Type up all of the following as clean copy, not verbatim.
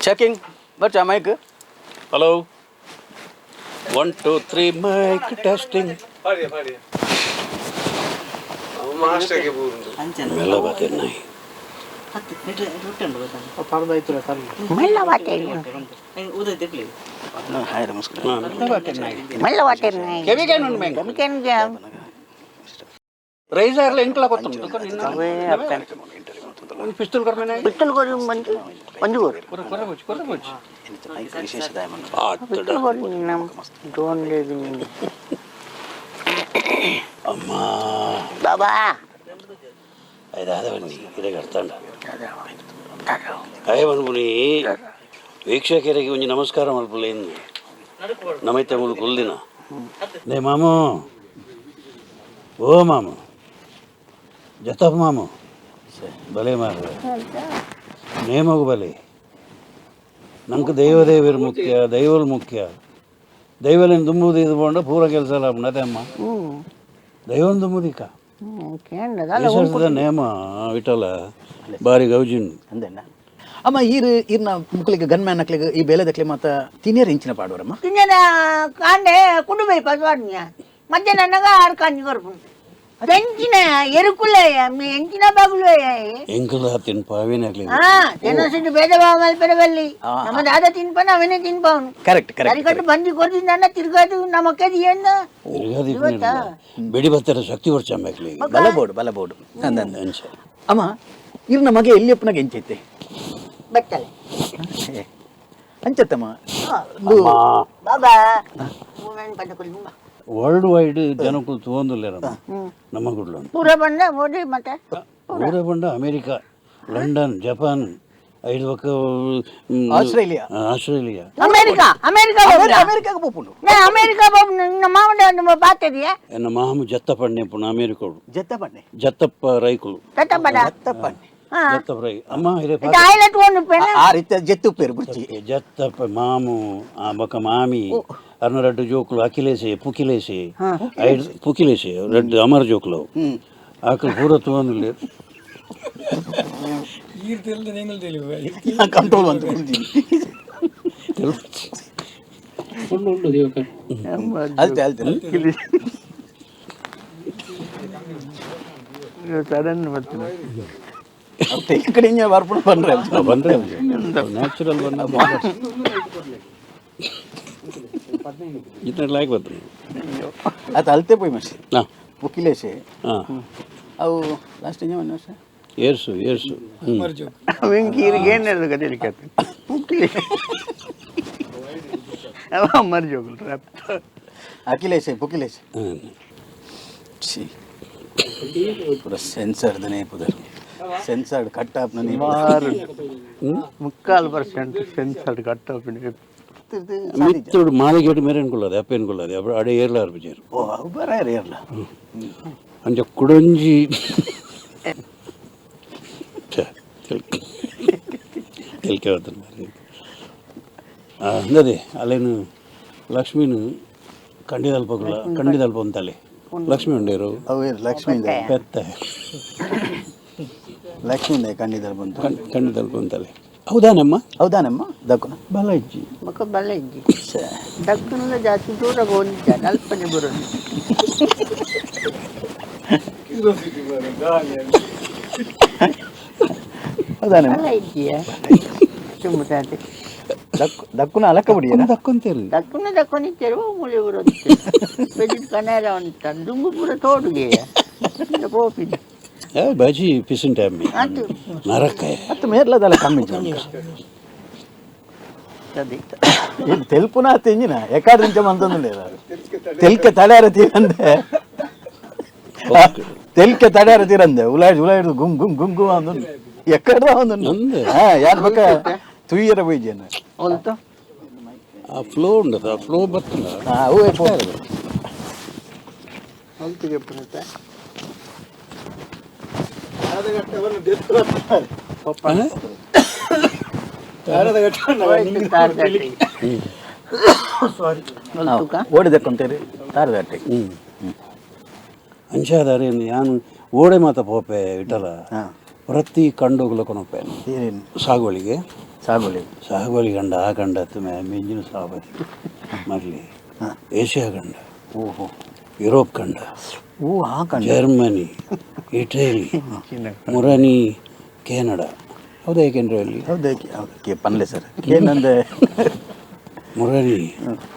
Checking ಬರ್ಚಾ mic. Hello, 1 2 3, mic testing. ಮೆಲ್ಲ ಬಾತೇನೆ. Hi, ನಮಸ್ಕಾರ. ರೈಸರ್ಲ ಎಂಕ್ಲ ಗೊತ್ತುಂಟು. ಒಂದು ಪಿಸ್ತೂಲ್ ಕರ್ಮೇನೆ. పిత్తలు కొరి మంచి మంచి కోరు. ಕೊರ ಕೊರ ಕೊರ. పిత్తలు కొరి డోన్ లేదు. ಅಮ್ಮ. బాబా. ಅದಾದವನ್ನಿ ಇದೇ ಕಡ್ತಾಂಡ ಅಯ್ಯ. ವೀಕ್ಷಕರಿಗೆ ಒಂಜಿ ನಮಸ್ಕಾರ ಮಲ್ಪುಲೆ ಇಂದು ನಮೈತೆ ಮುಲು ಕುಲ್ದಿನ ನೇ ಮಾಮು. ಓ ಮಾಮು, ಜತಪ್ಪ ಮಾಮು, ಬಲೆ ಮಾರ ನೇಮಗು ಬಲೆ. ನಮ್ಗೆ ದೈವದೇವರು ಮುಖ್ಯ, ದೈವలు ಮುಖ್ಯ. ದೈವಲಿನ ದುಂಬುದು ಇದು ಬೋಂಡ ಪೂರ ಕೆಲಸ ಅಲ್ಲ ಅದೇ ಅಮ್ಮ. ದೈವನ ದುಂಬುದಿಕ್ಕ. ಈ ನೇಮ ವಿಠಲ ಬಾರಿ ಗೌಜಿನ್. ಅಂದೆಣ್ಣ ಅಮ್ಮ, ಈರು ಈರ್ನ ಮುಕ್ಲಿಗೆ ಗನ್ ಮ್ಯಾನ್ ಅಕ್ಲಿಗೆ ಈ ಬೇಲೆದಕ್ಲಿ ಮಾತ ತಿನಿಯರ್ ಇಂಚಿನ ಪಾಡುವರಮ್ಮ? ತಿಂಜನ ಕಾಂಡೆ ಕುಡುಬೈ ಪಸ್ವಾಡ್ನ್ಯ ಮಧ್ಯಾಹ್ನ ನಗ ಆರು ಕಾಂಜಿ ಕೊರ್ಪು పెంచిన ఎరుకులే మీ ఎంచిన బాగులే. ಎಂಕುಲ ತಿನ್ಪಾವಿನಾಗ್ಲಿ. తినసుడు భేదభావం పెరవల్లి. ನಮ್ಮ ದಾದ ತಿನ್ಪನ ಅವನೇ ತಿನ್ಪವನು. Correct correct. ಸರಿಕಟ್ಟು ಬಂದಿ ಕೊಡ್ತಿದ್ದಾನ ತಿರ್ಗಾದು ನಮ್ಮಕ್ಕದು ಏನು? ಬೆಡಿ ಬತ್ತರ ಶಕ್ತಿ ವರ್ಷ. ಬಲ ಬೋಡು, ಬಲ ಬೋಡು ಅಂದ. ಅಮ್ಮ, ಇರ್ನ ಮಗೆ ಎಲ್ಲಿ ಅಪ್ಪನಾಗ ಎಂಚೈತೆ? ಬತ್ತಲೆ. ಅಂಚತ್ತಮ್ಮ. ಬಾಬಾ. ವರ್ಲ್ಡ್ ವೈಡ್ ಜನಕ್ಕೂ ತೋಂದುಲ್ಲೇರಮ್ಮ ನಮ್ಮ ಗುಡ್ಲು. ಪೂರ ಬಂದ ಓಡಿ ಮತ್ತೆ. ಊರ ಬಂಡ America, London, Japan, ಐದು ಪಕ್ಕ. Australia. Australia. America, America. ಅಮೆರಿಕಾಗ ಪೋಪುಂಡು. America Babu ನಿಮ್ಮ ಮಾವಂಡ ನಿಮ್ಮ ಪಾತದಿಯಾ. ಎನ್ನ ಮಾಮು ಜತ್ತ ಪಣ್ಣೆ ಪುಣ ಅಮೇರಿಕೋಡು. ಜತ್ತ ಪಣ್ಣೆ. ಜತ್ತಪ್ಪ ರೈಕುಲು. ತತ್ತಬಡ. ಜತ್ತ ಪಣ್ಣೆ. ಜತ್ತಪ್ಪ ರೈ ಅಮ್ಮ ಇರೇ. ಟಾಯ್ಲೆಟ್ ಒಂದು ಪೆನ. ಆ ರೀತಿ ಜೆತ್ತು ಉಪ್ಪೇರು ಬುರ್ಚಿ. ಜತ್ತಪ್ಪ ಮಾಮು, ಆ ಬೊಕ ಮಾಮಿ, ಅರ್ನ ರಡ್ಡು ಜೋಕುಲು ಅಖಿಲೇಸೆ, ಪುಕಿಲೇಸೆ, ಐದು ಪುಕಿಲೇಸೆ ರಡ್ಡು ಅಮರ ಜೋಕುಲು ಆಕಲು ಪೂರ ತೂವೊಂದುಲ್ಲೆರ್. ಕಂಟ್ರೋಲ್ ಅಂತ. ಅಲ್ತೆ ಅಲ್ತೆ. ಸಡನ್ ಬರ್ತದೆ. ಈ ಕಡೆ ಇಂಜ ಬರ್ಪುಣ ಬಂದ್ರೆ. ಬಂದ್ರೆ ನ್ಯಾಚುರಲ್ ಬಂದ ಇತರ ಲಾಯ್ಕ್ ಬರ್ತದೆ. ಆತ ಅಲ್ತೆ ಪೋಯ್ ಮಸಿ. ಹಾಂ. ಪುಕಿಲೇಸೆ. ಹಾಂ. ಅವು ಲಾಸ್ಟ್ ಇಂಜ ಒಂದು ವರ್ಷ. ಏರ್ಸು ಏರ್ಸು ಹ್ಞೂ. ವೆಂಕಿ ಏನೆಲ್ಲ ಕದಲಿಕ್ಕೆ ಪುಕ್ಲಿ ಅವ ಮರ್ ಜೋಗುಲ್. ಅಖಿಲೇಶೆ, ಪುಕಿಲೇಶೆ. ಹ್ಞೂ. ಛೀ, ಪೂರ ಸೆನ್ಸರ್ದನೇ ಪುದರ್, ಸೆನ್ಸರ್ಡ್ ಕಟ್ ಆಪ್. ಸುಮಾರು ಮುಕ್ಕಾಲು ಪರ್ಸೆಂಟ್ ಸೆನ್ಸರ್ ಕಟ್ ಮಿತ್ತೋಡು ಮಾಲಿಗೇಟ್ ಮೇರೆ ಅನ್ಕೊಳ್ಳೋದು ಅಪ್ಪ ಅನ್ಕೊಳ್ಳೋದು ಅಪ್ಪ ಅಡೆ ಏರ್ಲ ಆರ್ಪಿಜಾರು. ಓ, ಅವು ಬರ ಇರಲ್ಲ. ಅಂಚ ಕುಡೊಂಜಿ ತೆಲ್ಕೆ ಬರ್ತದೆ. ಅಂದದೆ ಅಲ್ಲೇನು ಲಕ್ಷ್ಮೀನು ಕಂಡಿದಲ್ಪಗುಲ ಕಂಡಿದಲ್ಪ ಅಂತಲೆ ಲಕ್ಷ್ಮಿ ಉಂಡೇರು. ಅವು ಲಕ್ಷ್ಮೀ. ಪೆತ್ತ. ಲಕ್ಷ್ಮೀ ಕಂಡಿದ್ದಾರೆ ಬಂತು. ಕಂಡಿದಲ್ಪ ಅಂತಲೆ ಹೌದಾನಮ್ಮ? ಹೌದಾನಮ್ಮ, ದಕ್ಕುನ. ಬಲ ಇಜ್ಜಿ. ಬೊಕ ಬಲ ಇಜ್ಜಿ. ದಕ್ಕುನ ಜಾಸ್ತಿ ದೂರ ಹೋಗಿದ್ದ ಅಲ್ಪನೆ ಬರೋದು. ಹೌದಾನಮ್ಮ. ಬಲ ಇಜ್ಜಿಯ ತುಂಬುತ್ತದೆ. ದಕ್ಕು ದಕ್ಕುನ ಅಲಕ್ಕ ಬಿಡಿ. ದಕ್ಕಂತೇಳಿ. ದಕ್ಕುನ ದಕ್ಕೊಂಡಿತ್ತೇರು ಮೂಲೆ ಬರೋದು ಪೆಜಿಟ್ ಕನೇರ ಉಂಟ ದುಂಗು ಪೂರ ತೋಡುಗೆ ಪೋಪಿನ. ಏ ಬಜಿ ಪಿಸಿನ್ ಟೈಮ್. ಆತು. ನರಕ. ಅತ್ತು ಮೇರ್ಲದಲ್ಲ ಕಮ್ಮಿ. ಅದೇ. తెలుపున తెంజిన ఎక్కడ నుంచి మంతుంది లేదా ತೆಲ್ಕೆ ತಡ್ಯಾರ ತೀರಂದೆ, ತೆಲ್ಕೆ ತಡ್ಯಾರ ತೀರಂದೆ ಉಲಾಯ್ದು ಉಲಾಯ್ದು ಗುಮ್ ಗುಮ್ ಗುಮ್ ಗುಮ್ ಅಂದು ಎಕ್ಕಡ ಒಂದು. ಅಂದೆ. ಯಾರು ಬಕ್ಕ ತುಯ್ಯರ ಬೈಜೇನ. ಹೊಲ್ತು. ಆ ಫ್ಲೋ ಉಂಡದ, ಆ ಫ್ಲೋ ಬರ್ತದ. ಅವೇ. ಹೊಲ್ತಿಗೆ ಪುನಃ. ಓಡಿದಕ್ಕಂತೀರಿ ತಾರದಾಟಿ. ಹ್ಞೂ, ಅಂಚಾದಾರೆ ಯಾನು ಓಡೆ ಮಾತ ಪೋಪೆ ಇಟಲ. ಪ್ರತಿ ಕಂಡೋಗ್ಲ ಕೊನಪೆ. ಏನೇನು? ಸಾಗುವಳಿಗೆ. ಸಾಗೋಲಿ. ಸಾಗೋಲಿ ಕಂಡ, ಆ ಕಂಡ ಮಿಂಜಿನ ಸಾಬತಿ ಮರಲಿ, ಏಷ್ಯಾ ಖಂಡ. ಓಹೋ. ಯುರೋಪ್ ಖಂಡ. ಓ, ಆ ಕಂಡ. ಜರ್ಮನಿ, ಇಟಲಿ, ಮುರನಿ, ಕೆನಡಾ. ಹೌದಾ? ಏಕೆಂದ್ರೆ ಅಲ್ಲಿ ಹೌದು, ಹೌದು, ಪನ್ಲೆ ಸರ್, ಏನಂದೆ? ಮುರನಿ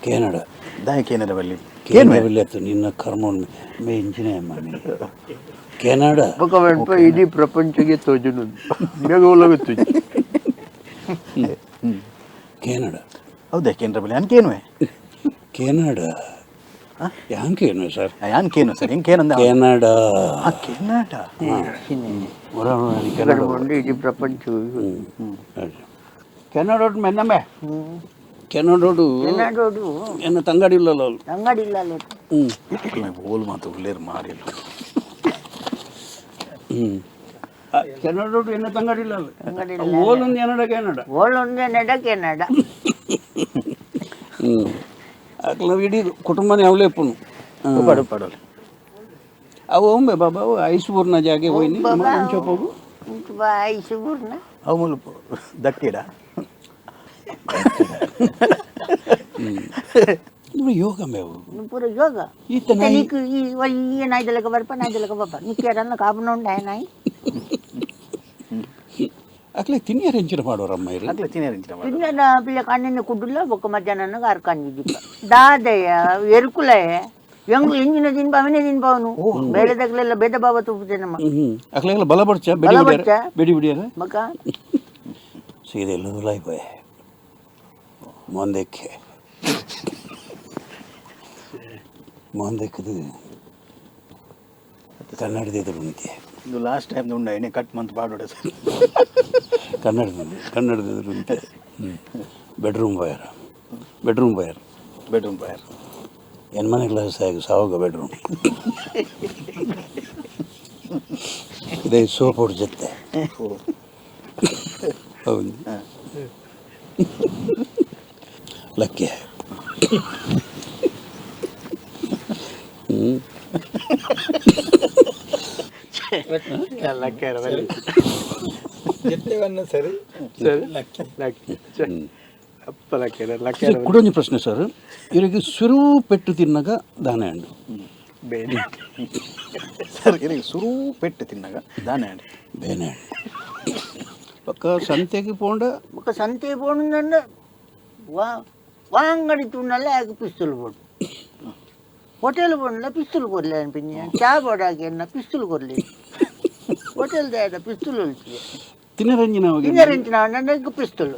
ಕೆನಡಾ. ದಾಯ ಕೇನಡ ಬಲ್ಲಿ. ಕೆನಡಾ ಬಲ್ಲಿ ಆಯ್ತು ನಿನ್ನ ಕರ್ಮ ಮೇ ಇಂಜಿನ ಮಮ್ಮಿ ಕೆನಡಾ. ಬೊಕ వెంట ಇಡೀ ಪ್ರಪಂಚಗೆ ತೋಜುನು ಬೇಗ ತುಜಿ. ಕೆನಡಾ. ಹೌದಾ? ಕೇನಡ ಬಲ್ಲಿ ಅನ್ಕೇನುವೆ. Canada ಯಾಂಕೇನು sir? ಯಾನ್ ಕೇನು ಸರ್, ಹೆಂಗ್ ಕೇನಂದ? ಕೆನಡಾ. ಆ ಕೆನಡಾ. ಮುರನಿ ಕೆನಡಾ. ಬಂದು ಇಡೀ ಪ್ರಪಂಚ. ಕೆನಡೋಡ್ ಮೆನ್ನಮ್ಮೆ ಕೆನಡೋಡು. ಕೆನಡೋಡು. ಎನ್ನ ತಂಗಡಿ ಇಲ್ಲಲ್ಲ ಅವ್ಳು. ಅಂಗಡಿ ಇಲ್ಲ. ಹ್ಞೂ. ಓಲ್ ಮಾತು ಉಳ್ಳೇರು ಮಾರಿಲ್ಲ. ಹ್ಞೂ, ಕೆನಡೋಡು ಎನ್ನ ತಂಗಡಿ ಇಲ್ಲ. ತಂಗಡಿ. ಓಲೊಂದು Canada Canada. ಓಲೊಂದೇ ನಡ ಕೆನಡ. ಹ್ಞೂ, ಅಕ್ಲ ಇಡೀ ಕುಟುಂಬನೇ ಅವಲೇ ಪುನು. ಉಪಾಡು ಉಪಾಡೋಲ್. ಅವು ಒಮ್ಮೆ ಬಾಬಾ ಅವು ಐಸ್ಬೂರ್ನ ಜಾಗೆ ಹೋಯ್ನಿ ಹೋಗು. ಐಸುಬೂರ್ನ. ಅವು ಮುಲ್ಪ ದಕ್ಕಿಡ. ಯೋಗ ಮೇವು. ಪೂರ ಯೋಗ. ಈತ ನಾಯಿ. నీకు ఈ ఈ నాయిదలకు ಬರ್ಪ ನಾಯ್ದಲಕ ಬಾಪ నీకు ಕಾಪುನ ಉಂಡ ನಾಯಿ. ಅಕ್ಲೆ ತಿನ್ನಿಯರ್ ಹೆಂಚಿನ ಮಾಡೋರಮ್ಮ ಇರು. ಅಕ್ಲೆ ತಿನ್ನಿಯರ್ ಹೆಂಚಿನ ಮಾಡು. ತಿನ್ನ పిల్ల కన్నిని కుడ్డులో ఒక మధ్యాహ్నం అరకాంజి దిప్ప దాదయ్య ఎరుకులయ్య ಎಂಗು ಎಂಜಿನ ತಿನ್ಪ ಅವನೇ ತಿನ್ಪವನು ಬೇರೆ ತಗಲೆಲ್ಲ ಬೇದ ಬಾಬಾ ತೂಪುತ್ತೇನಮ್ಮ. ಹ್ಞೂ, ಅಕ್ಲೆಲ್ಲ ಬಲ ಬಡ್ಚ ಬೆಡಿ. ಬಲ ಬಿಡಿಯಾರ. ಬಡ್ಚ. ಬೆಡಿ ಬಿಡಿಯಾರ. ಮಕ್ಕ. ಸೀದೆ ಎಲ್ಲ ಪೋಯೆ ಮೊಂದೆಕ್ಕೆ ಮೊಂದೆಕ್ಕದು ಕನ್ನಡದ ಉಂಟೆ. ಇದು ಲಾಸ್ಟ್ ಟೈಮ್ ಉಂಡ ಎಣ್ಣೆ ಕಟ್ ಮಂತ್ ಪಾಡೋಡೆ ಸರ್. ಕನ್ನಡದಲ್ಲಿ ಕನ್ನಡದ ಉಂಟೆ. Bedroom wire, bedroom wire. Bedroom fire. ಎನ್ ಮನೆ ಕ್ಲಾಸ್ ಆಗಿ ಸಾವಾಗ ಬೆಡ್ರೂಮ್ ಇದೇ ಸೋಪ್ ಹೊಡ್ ಜೊತೆ. ಹೌದು, ಲಕ್ಕೆ. ಹ್ಞೂ. ಸರಿ ಸರಿ, ಲಕ್ಕಿ ಅಪ್ಪ ಲಕ್ಕೆರ ಲಕ್ಕೆರ. ಕುಡೊಂಜಿ ಪ್ರಶ್ನೆ ಸರ್, ಇವರಿಗೆ ಸುರು ಪೆಟ್ಟು ತಿನ್ನಾಗ ದಾನೆ ಹಣ್ಣು? ಬೇನೆ. ಸರ್, ಇರಿಗೆ ಸುರು ಪೆಟ್ಟು ತಿನ್ನಾಗ ದಾನೆ ಹಣ್ಣು? ಬೇನೆ ಹಣ್ಣು. ಪಕ್ಕ ಸಂತೆಗೆ ಪೋಂಡ. ఒక సంతే పోనుందంటే వా వాంగడి తున్నలే ఆకు పిస్తులు పోడు ಹೋಟೆಲ್ పోనుಲ ಪಿಸ್ತೂಲ್ ಕೊರ್ಲೆ ಅನ್ಪಿಂಜ ಚಾ ಬೋಡಾಕೆ ಪಿಸ್ತೂಲ್ ಕೊರ್ಲಿ ಹೋಟೆಲ್ ದಾದ ಪಿಸ್ತೂಲ್ ಹೊಲ್ಸಿ. ತಿನ್ನರಂಜಿನ. ತಿನ್ನರಿಂಚಿನ ಪಿಸ್ತೂಲ್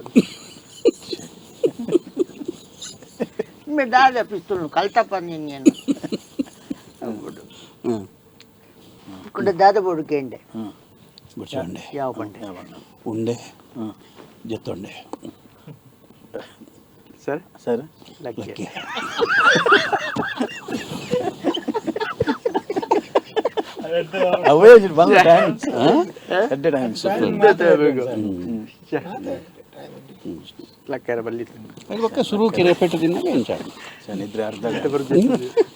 ದಾದ ಪಿಸ್ತೂಲ್ ಕಲ್ತಪ್ಪ నేను. ಹ್ಞೂ. ఇక్కడ దాద బొడుకేండే. ಬಿಡ್ಸಂಡೆ. ಯಾವ పంಡೆ. ಉಂಡೆ ಜತ್ತೊಂಡೆ. ಸರ್. ಸರ್. ಲಕ್ಕಿ. ಲಕ್ಕಿ. ಅವೇ ಬಂದ ಟೈಮ್ಸ್ ಎಡ್ಡೆ ಟೈಮ್ಸ್. ಲಕ್ಕೆರ ಬಲ್ಲಿ. ಅದು ಪಕ್ಕ ಸುರು ಕಿರೆ ಪೆಟ್ಟು ತಿನ್ನಾಗ ಎಂಚಾಡು. ಸರ್, ನಿದ್ರೆ ಅರ್ಧ,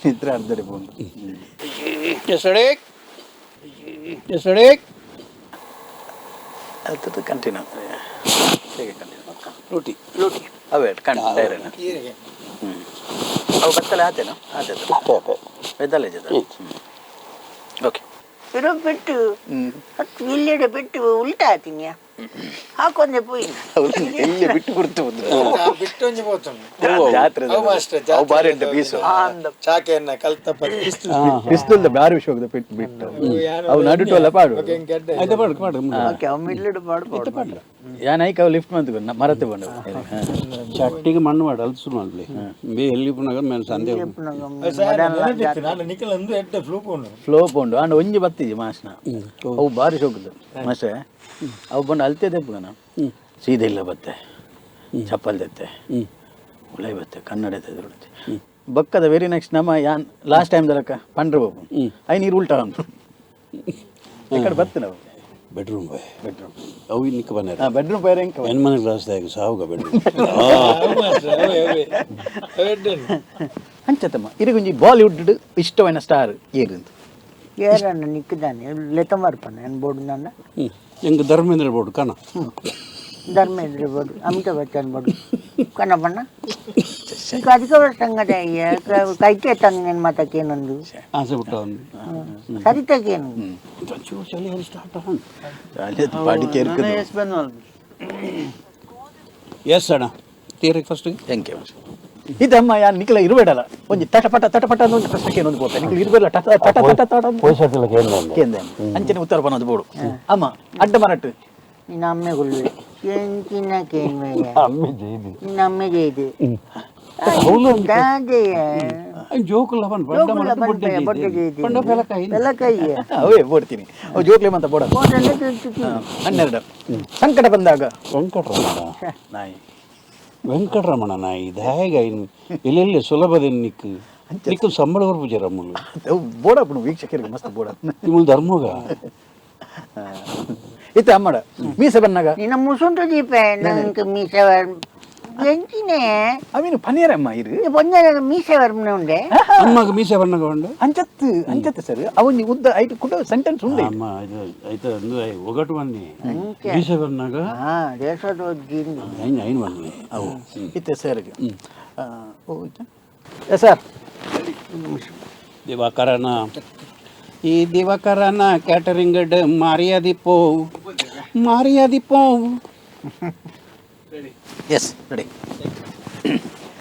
ನಿದ್ರೆ ಅರ್ಧಡೆ ಪೋಂಡು. ಎಸಡೇಕ್ ಎಸಡೇಕ್. ಅದು ಕಂಟಿನ್ಯೂ ಹೇಗೆ ಕಂಟಿನ್ಯೂ? ರೋಟಿ. ಲೂಟಿ ಅವೇ ಕಣ್ ಡೈರೆಕ್ಟ್. ಹ್ಞೂ, ಅವು ಬತ್ತಲೆ ಆತೇನೋ ಆತೇನು ಬೆದ್ದಲೆ ಜೊತೆ. ಓಕೆ. ಇರೋ ಪೆಟ್ಟು ಇಲ್ಲೆಡೆ ಪೆಟ್ಟು ಉಲ್ಟಾ ಆತಿನ್ಯ ಹಾಕೊಂಡೆ ಪೋಯಿ. ಎಲ್ಲಿ ಬಿಟ್ಟು ಕೊಡ್ತು ಬಂದ್ರು. ಬಿಟ್ಟೊಂಜಿ ಪೋತುಂಡು. ಜಾತ್ರೆ. ಅವು ಅಷ್ಟೇ. ಅವು ಬಾರಿ ಉಂಟು ಪೀಸು. ಚಾಕೆಯನ್ನ ಕಲ್ತಪ್ಪ ಪಿಸ್ತೂಲ್. ಪಿಸ್ತೂಲ್ದ ಬಾರಿ ವಿಷಯ ಬಿಟ್ಟು ಬಿಟ್ಟು ಅವು ನಡುಟು ಅಲ್ಲ ಪಾಡು. ಆಯ್ತಾ, ಪಾಡು ಪಾಡು. ಓಕೆ, ಅವ್ ಮಿಡ್ಲಿಡು ಪಾಡು ಪಾಡು. ಯಾನ್ ಐಕ್ ಅವು ಲಿಫ್ಟ್ ಮಂತ್ ಮರತೆ ಬಂಡು. ಚಟ್ಟಿಗೆ ಮಣ್ಣು ಮಾಡು ಅಲ್ಲಿ ಶುರು ಮಾಡಲಿ ಬೇ ಎಲ್ಲಿ ಪುನಗ ಮೇಲೆ ಸಂದೆ. ನಾನು ನಿಖಲ್ ಅಂದು ಎಡ್ಡೆ ಫ್ಲೂ ಪೋಂಡು. ಫ್ಲೋ ಪೋಂಡು ಅಂಡ್ ಒಂಜಿ ಬತ್ತಿಜಿ ಮಾಸ್ನ ಅವು ಬಾರಿ ಶೋಕುದು ಮಾಸ್ಟೆ. ಅವು ಬಂಡು ಅಲ್ತೆ ದೆಪ್ಪುಗನ ಸೀದಾ ಇಲ್ಲ ಬತ್ತೆ ಚಪ್ಪಲ್ ದೆತ್ತೆ ಉಲೈ ಬತ್ತೆ ಕನ್ನಡ ತೆಗೆದುಡುತ್ತೆ ಬಕ್ಕದ ವೆರಿ ನೆಕ್ಸ್ಟ್ ನಮ್ಮ ಯಾನ್ ಲಾಸ್ಟ್ ಟೈಮ್ ದಲಕ್ಕ ಪಂಡ್ರ ಬಾಬು I ನೀರು ಉಲ್ಟಾ ಉಂಟು ಈ ಕಡೆ ಬತ್ತೆ ನಾವು. Bedroom bye. Bedroom. ಅವು ಇನ್ನಕ್ಕೆ ಬನ್ನಿ. ಹಾಂ, ಬೆಡ್ರೂಮ್ ಪೈರ್ ಹೆಂಗೆ? ಎನ್ ಮನೆ ಕ್ಲಾಸ್ ದಾಗ ಸಾವುಗ ಬೆಡ್ರೂಮ್. ಅಂಚತಮ್ಮ, ಇರಗುಂಜಿ ಬಾಲಿವುಡ್ ಇಷ್ಟವೈನ ಸ್ಟಾರ್ ಏರಿಂದು? ಏರನ್ನ ನಿಕ್ಕಿದ್ದಾನೆ ಲೆತ್ತ ಮಾರ್ಪನ ಏನು ಬೋರ್ಡ್ ನನ್ನ. ಹ್ಞೂ, ಹೆಂಗೆ ಧರ್ಮೇಂದ್ರ ಬೋರ್ಡ್ ಕಾಣ. ಧರ್ಮೇಂದ್ರ ಬೋಡು, ಅಮಿತಾಬ್ ಬಚ್ಚನ್ ಬೋಡು, ಕಣ್ಣಪ್ಪಣ್ಣ ಈಗ ಅಧಿಕ ಸಂಗಡ ಕೈಕೆ ತಂಗ ಮಾತಕ್ಕೇನೊಂದು ಆಸೆ ಬಿಟ್ಟ ಒಂದು ಸರಿತಕ್ಕೇನು. ಚೂರು ಚಳಿ ಅಲ್ಲಿ ಸ್ಟಾರ್ಟ್ ಆನ್. ಪಾಡಿಕೆ ಇರ್ಕದು. ಎಸ್ ಅಣ್ಣ, ತೀರಕ್ಕೆ ಫಸ್ಟ್. Thank you. ಇದಮ್ಮ ಯಾನ್ ನಿಕ್ಲ ಇರುಬೇಡಲ್ಲ, ಒಂಜಿ ತಟಪಟ ತಟಪಟ ಅಂತ ಒಂಜಿ ಪ್ರಶ್ನೆ ಕೇನೊಂದು ಪೋಪೆ. ನಿಕ್ಲ ಇರುಬೇಡಲ್ಲ, ಟಟ ಟಟ ಟಟ ಟಟ ಅಂದ್ ಪೈಸಾತಿಲ್ಲ ಕೇಂದ್ರ. ಕೇಂದೆ ಅಂಚನೆ ಉತ್ತರ ಪನೊಂದು ಬೋಡು ಅಮ್ಮ ಅಡ್ಡ ಮರಟ್. ನಿನ್ನ ಅಮ್ಮೆ ಗುಲ್ವೆ ಎಂಚಿನ ಕೇನ್ವೆಯ? ಅಮ್ಮೆ ಜೈದು. ನಿನ್ನ ಅಮ್ಮೆಗೆ ಇದು ಜೋಕುಲ್ಲ ಬನ್ ಬಡ್ಡ ಮರಟ್ ಬೊಡ್ಡೆ ಜೈದು. ಪಂಡ ಪೆಲಕಾಯಿ. ಬೆಲಕಾಯಿಯ. ಅವೇ ಬೋಡ್ತೀನಿ, ಅವು ಜೋಕ್ಲೆ ಮಂತ ಬೋಡ. 12 ಸಂಕಟ ಬಂದಾಗ? ವೆಂಕಟರಮಣ. ನಾಯಿ. ವೆಂಕಟರಮಣ ನಾಯಿ ದಾಯಗ ಎಲ್ಲೆಲ್ಲಿ ಸುಲಭದ ನಿಕ್ಕು ನಿಕ್ಕು ಸಂಬಳ ಬರ್ಪುಜರ ಅಮ್ಮಲು. ಅವು ಬೋಡಪ್ಪನು ವೀಕ್ಷಕರಿಗೆ ಮಸ್ತ್ ಬೋಡ. ನಿಮ್ಮಲ್ಲಿ ಧರ್ಮಗ. ಇತ್ತೆ ಅಮ್ಮಡ ಮೀಸೆ ಬನ್ನಾಗ? ನಿನ್ನ ಮುಸುಂಟು ದೀಪೆ ನಂಗೆ ಮೀಸೆ ಎಂಚಿನೇ. ಅವಿನು ಪನೇರಮ್ಮ ಇರು. ಒಂದೇ ಮೀಸೆ ವರ್ಮನೆ ಉಂಡೆ. ಅಮ್ಮಗ ಮೀಸೆ ಬಣ್ಣಗ ಉಂಡು. ಅಂಚತ್ತು ಅಂಚತ್ತು ಸರ್, ಅವನಿ ಉದ್ದ ಐಟ್ ಕುಟ ಸೆಂಟೆನ್ಸ್ ಉಂಡೆ. ಅಮ್ಮ ಇದು ಐತ ಒಂದು ಒಗಟು ಬನ್ನಿ, ಮೀಸೆ ಬಣ್ಣಗ. ಹಾ, ದೇಶದ ಜಿಂದು. ಐನ್ ಐನ್ ಬನ್ನಿ. ಅವು ಇತ್ತೆ ಸರ್, ಓ ಸರ್. ದಿವಾಕರನ ಈ ದಿವಾಕರನ ಕ್ಯಾಟರಿಂಗ್ ಮಾರಿಯಾದಿ ಪೋ, ಮಾರಿಯಾದಿ ಪೋ. S, ready.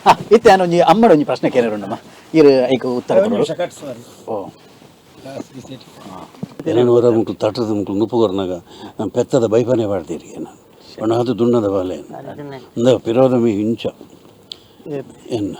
ಹಾ, ಇತ್ತೆ ನಾನು ಒಂಜಿ ಅಮ್ಮಡ ಒಂಜಿ ಪ್ರಶ್ನೆ ಕೇಳಿರುಂಡಮ್ಮ, ಇರು ಐಕ್ ಉತ್ತರ ಕೊಡೋಡು. ಓ. ಏನೇನು ಮುಕ್ಳು ತಟದ ಮುಕ್ಳು ನುಪ್ಪುಗೊರ್ನಾಗ ಪೆತ್ತದ ಬೈಪನೆ ಪಾಡ್ತೀರಿ ನಾನು ಒಣಹದು ದುಣ್ಣದ ಬಾಲೆ ಇಂದ ಪಿರೋದಮಿ ಇಂಚ ಎನ್ನ.